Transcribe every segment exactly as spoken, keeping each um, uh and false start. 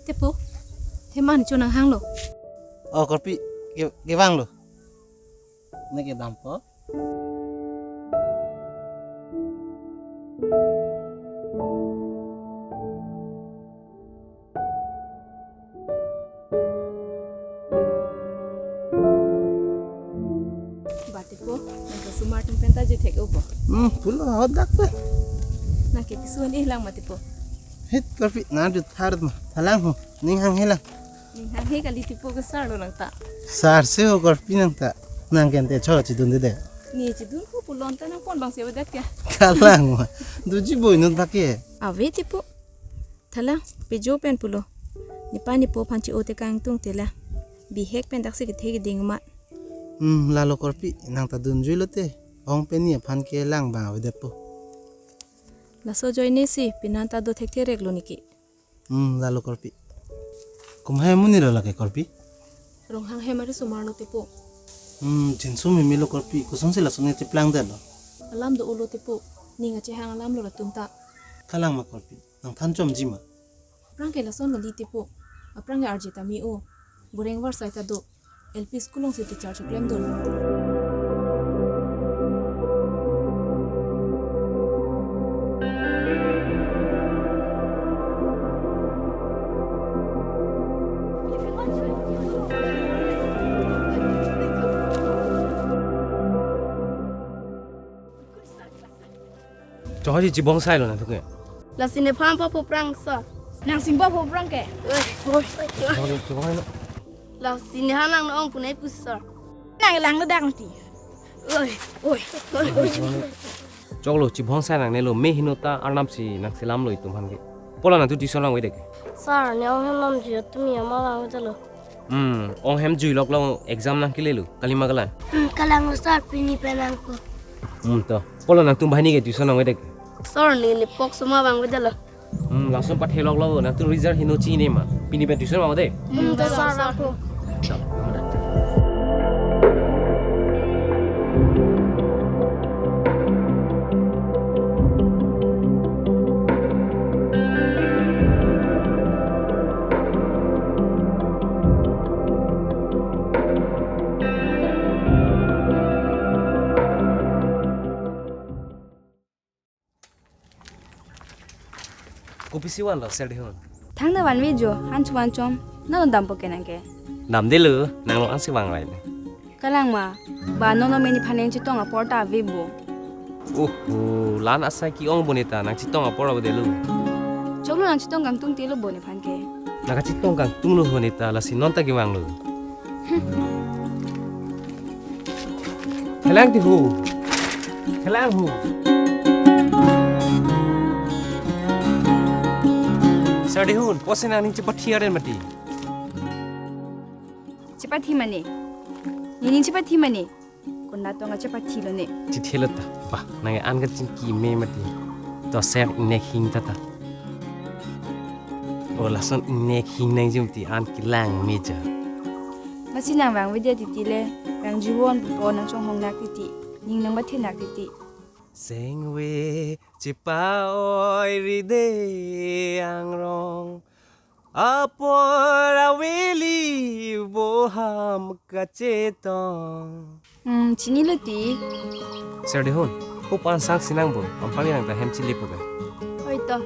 Tepo, teman cho nanghanglo. Oh, korpi, ke, kevanglo. Ne kedampo. Ba Tepo, nang ke osomar atum pen ta juithek-o bo. Hmm, pulo hadak pe. Nang ke keso-an-e lang ma Tepo. Hit, korpi, nang jutha ma. Thalang ho, ning hanghe lang. Ning hanghe kali Tepo, ke sar lo nang ta. Sar si ho korpi nang ta. Nang ke ante cho chidunde de. Ne chidunpo pulo anta nang pon abang si avedet ke. Thalang ma. Doji boi non bak ke. Ave Tepo. Thalang, pejo pen pulo. Nepa nepo aphan chi-o te kangtung te la. Bihek pen daksi kethe keding ma. Hmm, lalo korpi, nang ta dunjui lote. Ong pen ne aphan kelang abang avedetpo. Laso ajoine si, penan ta do thekthe rek lo niki. Hmm, lalo korpi. Komat hem monit lo lake korpi? Ronghang hem ari osomar lo Tepo. Hmm, jinso meme lo korpi, kosonsi lason ne cheplang detlo? Alam do-o lo Tepo, ning achehang alam lo latum ta. Thalang ma korpi, nang than chomji ma? Aphrang ke lason kali Tepo, aphrang ke arje ta me-o, boreng varsai ta do, L P school along si teacher choklem dolo. Chonghoji chibong sai lo nangtum ke. Lasi nephan pa pho aphrang sir. Nang sing pa pho aphrang ke. Oi, oi, oi. Chonghoji chibong sai lo. Lasi nephan nang ong punai pu sir. Nang lang lo dak nanti. Oi, oi, oi, oi. Choklo, chibong sai nangne lo, me heno ta arnam si nang selam lo itum aphan ke. Pulo nangtum tuition vangvedet ke? Sir, ne ong hem namjui atum ya ma vangvedet lo. Hmm, ong hem jui lok lo exam nang kele lo, kalima kalang? Hmm, kalang lo sir, pini pen nangpo. Hmm, to. Pulo nangtum banghini ke tuition vangvedet ke? Sir, ne ne pok soma vangvedet lo. Hmm, langsung pathe lok lo, nangtum result heno chini ma. Pini pen tuition vangvedet. Hmm, to sir, nangpo. To, nangpo. Kopisi vanlo, Serdihun? Thangta vanve jo, han chuvan chom, nang dampo ke nang ke. Damde lo, nang lo ansi vang rai ne. Kalang ma, ba non non me nephan nang chetong apor ta ave bo. Oho, lan asai ke-ong bo ne ta, nang chetong apor ave de lo. Choklo nang chetong kangtung te lo bo nephan ke. Nang kachetong kangtung lo ho ne ta, lasi non ta kevang lo. Thelang ti ho. Thelang ho. Serdihun, pusi nang ning chepathi aren mati. Chepathi mane. Ne ning chepathi mane. Konat tong achepathi lo ne. Chithelo ta. Ba, nang an kachingki me mati. To ser ingnek hing ta ta. O lason ingnek hing nang jum ti an kelang me ja. Masi nang vangvedet titi le, nang juwon pupo nang chonghong nak titi, ning nang bathe nak titi. Sengve chepa-oi ride angrong. Apor aveli boham kachetong. Hmm, chinilo ti. Serdihun, ko pan sang sinang bo, ampang yang ta hem chili po ka. Oi to.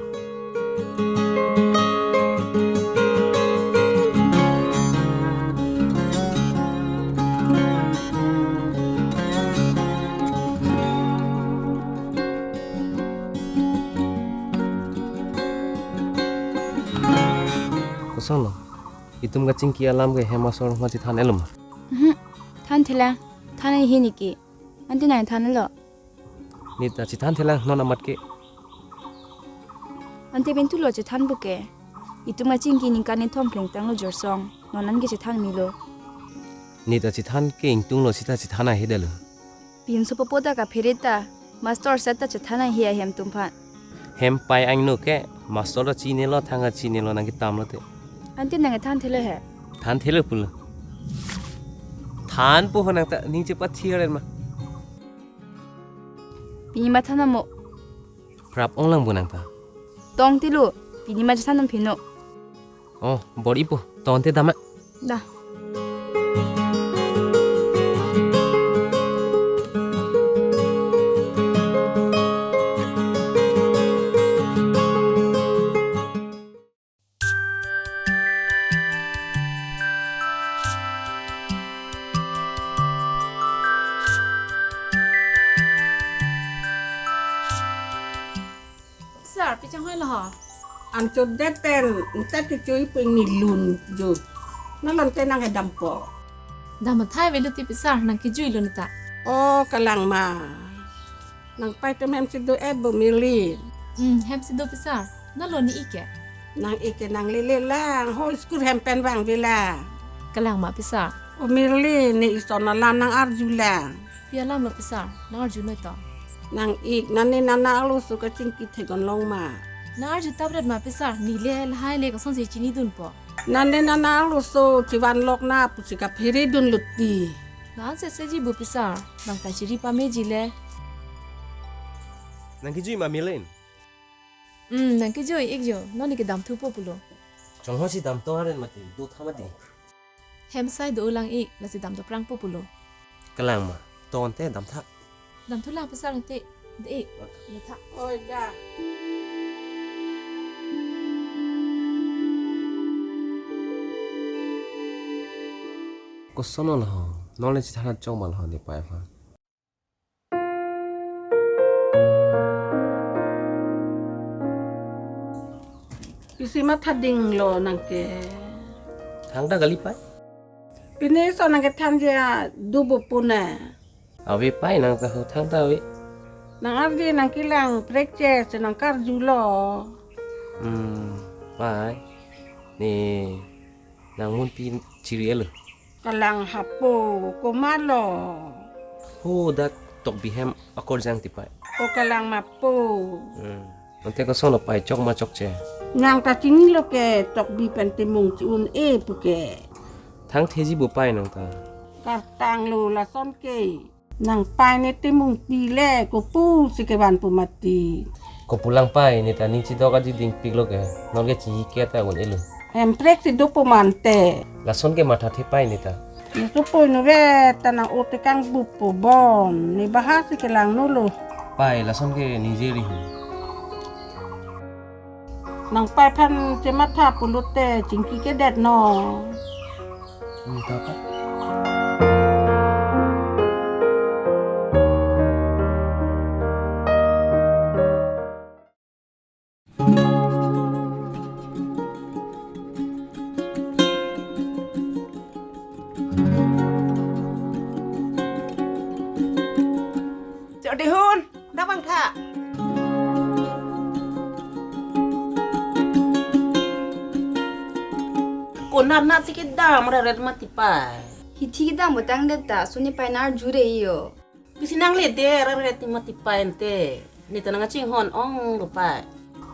Kosonlo? Itum kachingki alam ke hem asor ma chethan-et lo ma? Mhm. Thanthelang. Than-et he niki. Ante nang than-et lo. Ne ta chethanthelang non amat ke. Ante pintu lo chethan bo ke. Itum kachingki ningkan ni thom plengtang lo jorsong. Non an ke chethan melo. Ne ta chethan ke ingtung lo sita chethan ahe det lo. Pinso popo ta kaphere ta, master sir ta chethan ahe ahem atum aphan. Hem pai angno ke, master ta chinilo, thang ta chinilo, nang ketam lote. Ante nang thanthelo he? Thanthelo pulo. Thanpo ho nang ta, ning chepathi aren ma. Pini ma than amo. Prap ong lang bo nang ta. Tong tilo, pini ma chethan nam phino. Oh, bor-ipo. Tangte dam ma. Da. Sir, pi changhoilo ho? An chodet pen, intat kechui pu ingni lun jo. Nalom te nangkedampo. Dam athai avelo ti pi sir, nangkejuilo neta. Oh, kalang ma. Nangpei atum hem si do-et bo Mirlin? Hmm, hem si do pi sir. Nalo ne-ik ke? Nang-ik ke nanglele lang, ho school hem pen vangve lang. Kalang ma pi sir. O Mirlin, ne ison alam nangarju lang. Pi alam lo pi sir, nangarjunoi to. Nang-ik, nane nana arloso kachingki thekdun long ma? Nangarju tapret ma pi sir, neli lahai le kosonsi chinidunpo. Nane nana arloso chivan lok na pusi kaphere dunlo ti. Nang-an sese ji bo pi sir, nangta chiri pameji le. Nangkejui ma Mirlin? Hmm, nangkejui-ik jo, non ne kedamthupo pulo. Chonghoi si damtha aren mati, dotha mati. Hem sai do lang-ik, lasi damtha prangpo pulo. Kalang ma, tangte damtha. Damthu lang pi sir nangte, de-ik, letha. Oi da. Koson lo ho, non le chithan chok ma lo ho nepei aphan. Pisi mathadinglo nangke. Thangta kali pei? Pini so nangkethan jia dubu puna. Ave pei nangta ho thangta ave. Nang ardi nangkelang prekche si nangkarjulo. Hmm, pei. Ne nang munpi chiri-etlo. Kalang hapo, komatlo? Ho dak Tokbi hem akorjang ti pei. O kalang ma po. Hmm. Ante koson lo pei chok ma chokche? Nangta chinilo ke Tokbi pen timung chi-un-e pu ke. Thangtheji bo pei nangta? Kartanglo lason ke. Nang pei ne timung pile kopusi kevanpo mati. Kopulang pei neta ning chidok aji dingpiklo ke. Non ke chihike ta un-elo. Hemprek si dopo mante. Lason ke mathathe pei neta. Ne sopo inut re ta nang-o tekang bupo bon. Ne bahasi kelang nolo. Pei lason ke ningje rihi. Nang pei aphan chematha pulote chingki kedet no. Hmm, ta ta. Chok dihun. Dak vangtha. Konat nat si kedam reret mati pei. Hithi kedam bo tangdet ta, suni pei nang arju re iyo. Pisi nangle de reret mati pei ante. Neta nangchinghon onglo pei.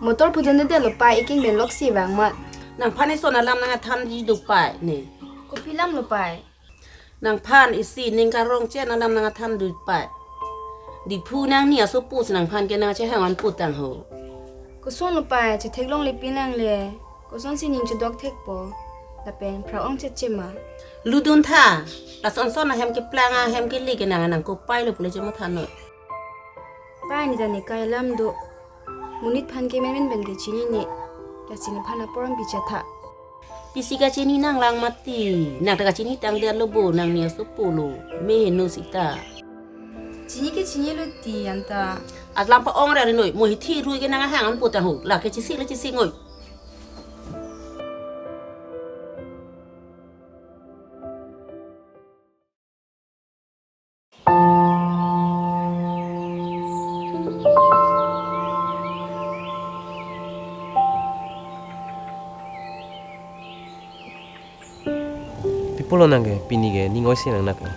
Motor pudun de lo pei, iking ben loksi vang mat. Nangphan ison alam nangthanji do pei ne. Kopi alam lo pei? Nangphan isi ning karong chen alam nangthan do pei. Diphu nangni asopo si nangphan ke nangchehang-onpo tang ho. Koson lo pei, chetheklongle pinangle. Kosonsi ning chedok thekpo. Lapen phra-ong chetche ma. Ludun tha. Lason son ahem keplang ahem kele ke nang nang kopai lo pule chematha noi. Pei neta ne kai alam do. Monit aphan ke menmen pen ke chinine. Lasi nephan apor-an bichetha. Pisi kachini nanglang mati. Nangta kachini tangdet lo bo, nangni asopo lo. Meheno sita. Chini ke chinilo ti anta. Alam pa-ong ra ri noi. Mo hithi rui ke nangchehang-onpo tang ho. Lake chisi le chisi ngoi. Pi pulo nang ke, pini ke, ning oi si nang nak ke.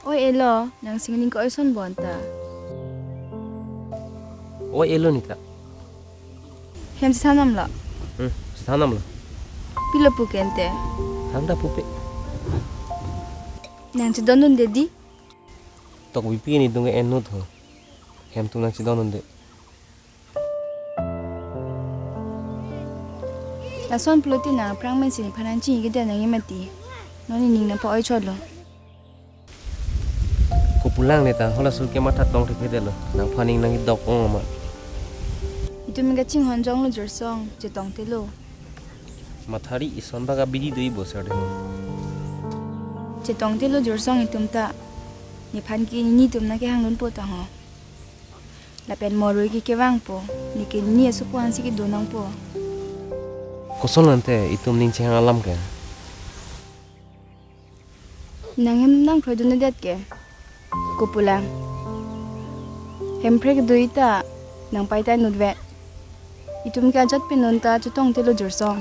Oi-elo, nang si ning ke-oi ason bo anta. Oi-elo neta. Hem si than damlo. Hmm, si than damlo. Pilo pu ke ante. Thangta pupe. Nang chedondunde di. Tokbi pi ne dung ke enut ho. Hem atum nang chedondunde. Lason pulote nang aphrang pensi nephan nangchingki det nangji mati. Non nening nangpa-oi chotlo. Kopulang ne ta halaso ke matha tong thekthedetlo. Nangphan ning nangkedok ong amat. Itum kachinghon jonglo Jursong, chetongtelo. Mathari ison bak abidi do-ibo sir de. Chetongtelo Jursong itum ta. Nephan ke nelitum nangkehang dunpo tangho. Lapen morui ke kevangpo. Neke neli asopo ansi kedo nangpo. Koson ante itum ning chehang alam ke? Nang hem nangkroidundedet ke? Kopulang. Hemprek do-i ta nangpai ta nutvet. Itum ke ajat pen non ta chetongtelo Jursong.